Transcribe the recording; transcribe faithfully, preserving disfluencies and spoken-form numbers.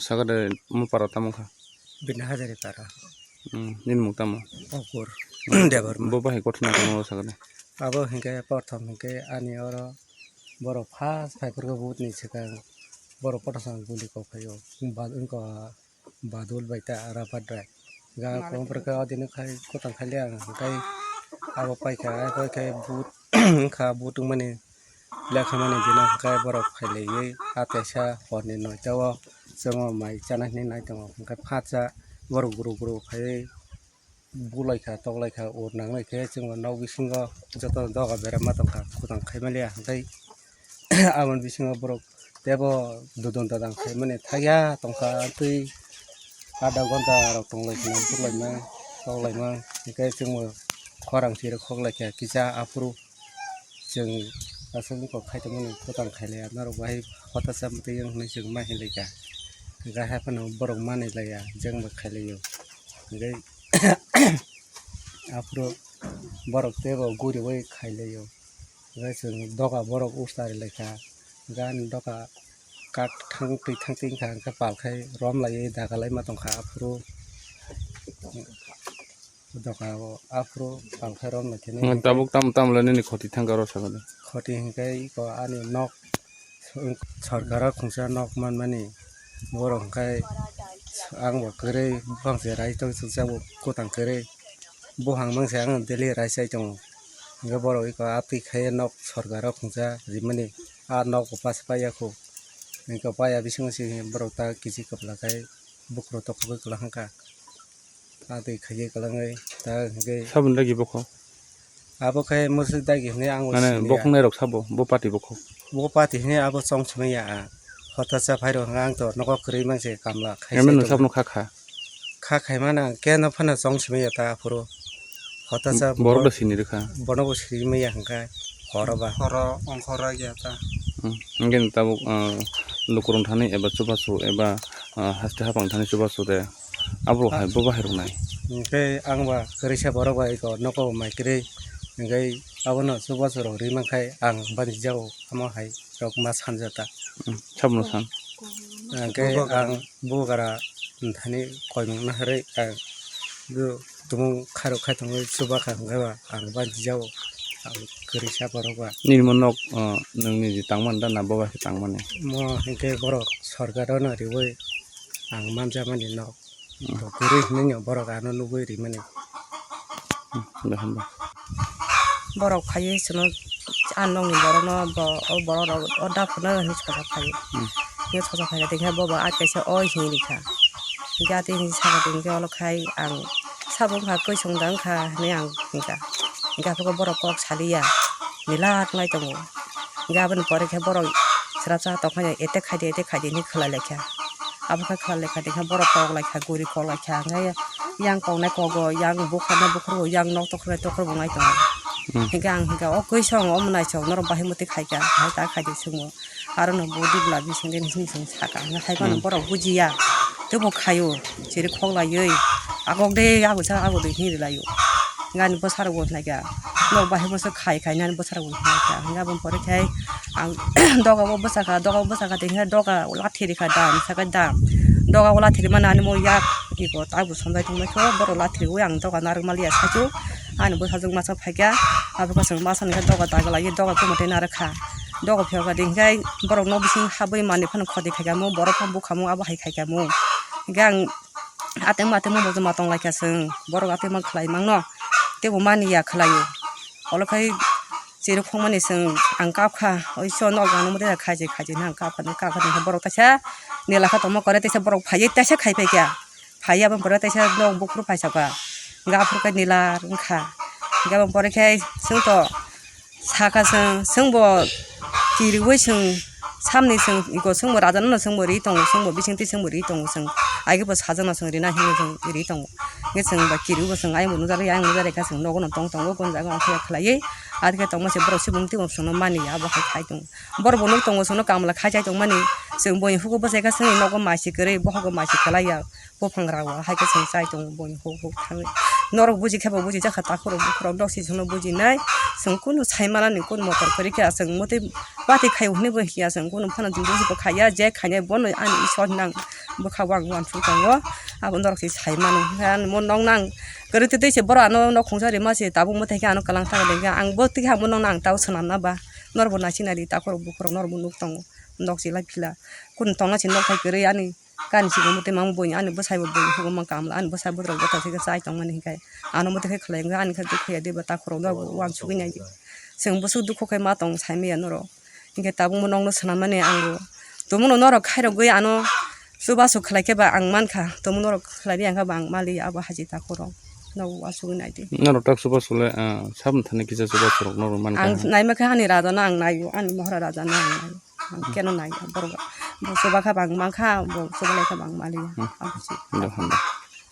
Takade mo para tamo kha? Bini Hazari para. Hmm, nini mung tamo? Okur. Debbarma. Bo bahai kothoma tamo sakade? Abo hinkhe porthom hinkhe ani oro borok first phaiphuru vote ni swkang borok kotor song guli kok phaio. Ba wngkha Badul bai ta Rabat bai. Ga kompre ka adini khai kotang khai le ang khai abo pai kha, ai pai khai but wngkha, but wngmani lekha mani dino khai borok khai laiwi ataisa hor ni noita o chwng o mai chana hinwi nai tongo. Hwnkhe phatsa borok guru guru khai bulai kha, toklai kha, ur nang lai khe chwng o nok bisingo joto doga berama tong kha, kotang khai maliya hwnkhe. Aboni bisingo borok tebo dudon dadang khaimani thaiya tongkha twi adha ghonta rok tonglaikha, buklaima toklaima, hinkhe chwngbo khorang sirok khoklaikha kisa aphuru chwng aswk wngkha khaitongmani kotang khailaiya norok bahai hotasa mwtwi wng hinwi chwng ma hinlaikha, hinkhe haiphano borok manwi laiya jengbo khailaio, hinkhe aphuru borok tebo guriwi khailaio. Hwnkhe chwng doga borok ustari lai kha. Hwnkhe ani doga kak thang twi thang twi wngkha, hwnkhe pal khai rom laiwi daga laima tong kha aphuru. Doga o aphuru pal khai rom lai khe nini. Tabuk tamo tamo le nini khoti thang kha oro sakani? Khoti hwnkhe iko ani nok sorkar o khungsa nok manmani borok hwnkhe ang bo kwrwi buphang se rai tong chukjak bo kotang kwrwi. Buphang mangse ang daily rai chai tongo. Hwnkhe borok iko atwi khai nok sorkar o khungsa rimani, a nok bo pasa paiya kho. Hwnkhe paiya bisingo se borok ta kisi kwpla khai bukhro tokogwi kwlak wngkha. Atwi khaiwi kwlangwi ta hwnkhe. Saboni dagi bokho? Abo khe mwswk dagi hwnwi ang bo siniya. Mane bokhoknai rok sabo, bo party bokhok? Bo party hwnwi abo chong simi ya ang. Hotasa phai rok hwnka ang to nogo kwrwi mangse kamla khai. Emno sai tongo. Sabno kha kha? Kha khai mano ang keno phano chong simi ya ta aphuru. Hotasa borok bo sini rwkha. Bono bo simi ya hwnka horo ba. Horo ongkhoro ya ta. Hmm. Hwnkhe tabuk, ah, lukurok thani eba chubachu eba, ah, haste hapang thani chubachu de. Abo hai bo bahai rok nai. Hwnkhe ang ba kwrwisa borok bai ko nogo mai kwrwi. Hwnkhe abono chubachu rok ri mankhai ang bani jao amo hai rok ma sanja ta. Hmm. Sabno san. Hwnkhe ang bugara thani koimung naharwi ang bo tumung khairok khai tongwi chuba kha hwnkhe ba ang bani jao ang kwrwisa borok ba. Nini mo nok, ah, nwng niji tangmani da na bo bai khe tangmani? Mo hwnkhe borok sorkar no riwi ang manjamani nok. Hmm. Bo kwrwi hwnwi no borok ano nugwi rimani. Hmm, de hamba. Borok phaiwi chwngno, a nokni borokno bo, o borok rok o da phano hinwi sosa phaiwi. Hmm. Hinwi sosa phaiwi tongkhe bo bo a kaisa oi hinwi rikha. Hwnkhe atwi hinwi saka tongkhe olo khai ang sabo wngkha, kwi songda wngkha hinwi ang hinkha. Hwnkhe aphuru borok kok saliya, nila tonglai tongo. Hwnkhe aboni pore khe borok swrapsa tongkha attack khaidi, attack khaidi hinwi khwlai laikha. Abo khe khwlai laikha, tongkha borok kok laikha, guri kok laikha. Hwnkhe yang koknai kogo, yang bukhornai bukhorbo, yang nok tokhornai tokhorbo wng tongo. Hmm. Hwnkhe ang hwnkha, "O kwi song, omo naisong, norok bahai mwtwi khaikha, hai ta khaidi," swngmo. Aro no bo dibla bising de hinwi song saka. Hwnkhe hai phano, hmm, borok bujiya, teibo khaio, chiri khok laiwi, "Agok de, agok sa, agok de," hinwi rwlaio. Hwnkhe ani bwsarok bo hwnkha, "Nok bahai bwswk khai khai nani bwsarok bo," hwnkha. Hwnkhe aboni pore khe ang doga o bwsakha, doga o bwsakha tei hwnkhe doga lathi rikha dam, sakhe dam. Doga o lathi rimani ani mo yak iko tabuk songjai tongmani khe borok lathi riwi ang doga narwk maliya saichuk. Ani bwsajwk masa phaikha, abo khe chwng masa ni khe doga daga laiwi doga kwmwi tei narwkha. Doga phiyokha di hwnkhe borok nok bising habwi manwi phano khoti khaikha mo, borok phano bukha mo, abo hai khaikha mo. Hwnkhe ang atwng matwng bo joma tonglaikha chwng, borok atwng ma khlai mangno teibo mani ya khlaio. Olo khai chiri khokmani chwng ang kapkha, oiso nok gana mode khaiji khaiji hwnwi ang kapkha, kapkha hwnkhe borok teisa nela khe tongma kore teisa borok phaiwi teisa khai phaikha. Phaiya aboni pore teisa nok bukhuru phaisakha, hwnkhe aphuru khe nila wngkha. Hwnkhe aboni pore khe chwng to Saka chwng, chwngbo kiriwi chwng samni chwng iko chwngbo raja no chwngbo ri tongo, chwngbo bisingtwi chwngbo ri tongo chwng. Agebo sajano chwng rina hinwi chwng ri tongo. Hwnkhe chwng ba kiriwi bo chwng ayangbo nukjagwi, ayang nukjagwi kha chwng nogo no tong tongo, gon jaga ongkhe khlaiwi. Adikhe tongma se borok subung twibo chwngno mani ya, abo hai khai tongo. Borok bo nuk tongo chwngno kamla khai chai tongmani. Chwng boini hugo bwsai kha chwngni nogo mai se kwrwi, bohogo mai se kwlaiya. Buphang rao hai khe chwng chai tongo, boini huk huk thangwi. Norok buji khe bo buji jakha, takhurok bukhurok nok si chwngno bujinai. Chwng kunu sai manani, kunu motor kwrwi khe chwng motwi bati khai hwnwi bo hiya, chwng kunu phano buji bo khaiya, je khainai bono ani isor nang bwkha o ang uansuk tongo. Abo norok si sai mano. Hwnkhe ani mo nok nang kwrwi twi twi se borok ano nok khungsa rima se tabuk mwtai khe ano kwlang thang de khe ang bo twi khe ang bo nok nang tabuk swnam na ba. Norok bo naising nai di, takhurok bukhurok norok bo nuk tongo. Nok si lai phila. Kunu tongna si nok thai kwrwi ani. Kani si bo mwtai mang bui, ani bwsai bo bui, hugo mang kamla, ani bwsai botrok bwtha se chai tongmani hinkhe. Ano mwtai khe khlai wngkha, ani khe dukhu ya deba takhurok no uansugwi nai di. Chwng bwswk dukhu khe ma tong sai maya norok. Hinkhe tabuk mo nokno swnam mani ang bo. Tumungno norok khairogwi ano chubachu khlai khe ba ang mankha. Tumung norok khlai ya wngkha ba ang mali abo haji takhurok. No uansugwi nai di. Norok tak chubachu le, ah, sabun thani kisa chubachu rok norok mankha. Ang naima khe ani raja no ang naio, ani mohra raja no ang naio. Ang keno nai, borok bo chuba kha bang mankha, bo chuba lai kha bang maliya. Hmm. Abo se. Hambai, hambai.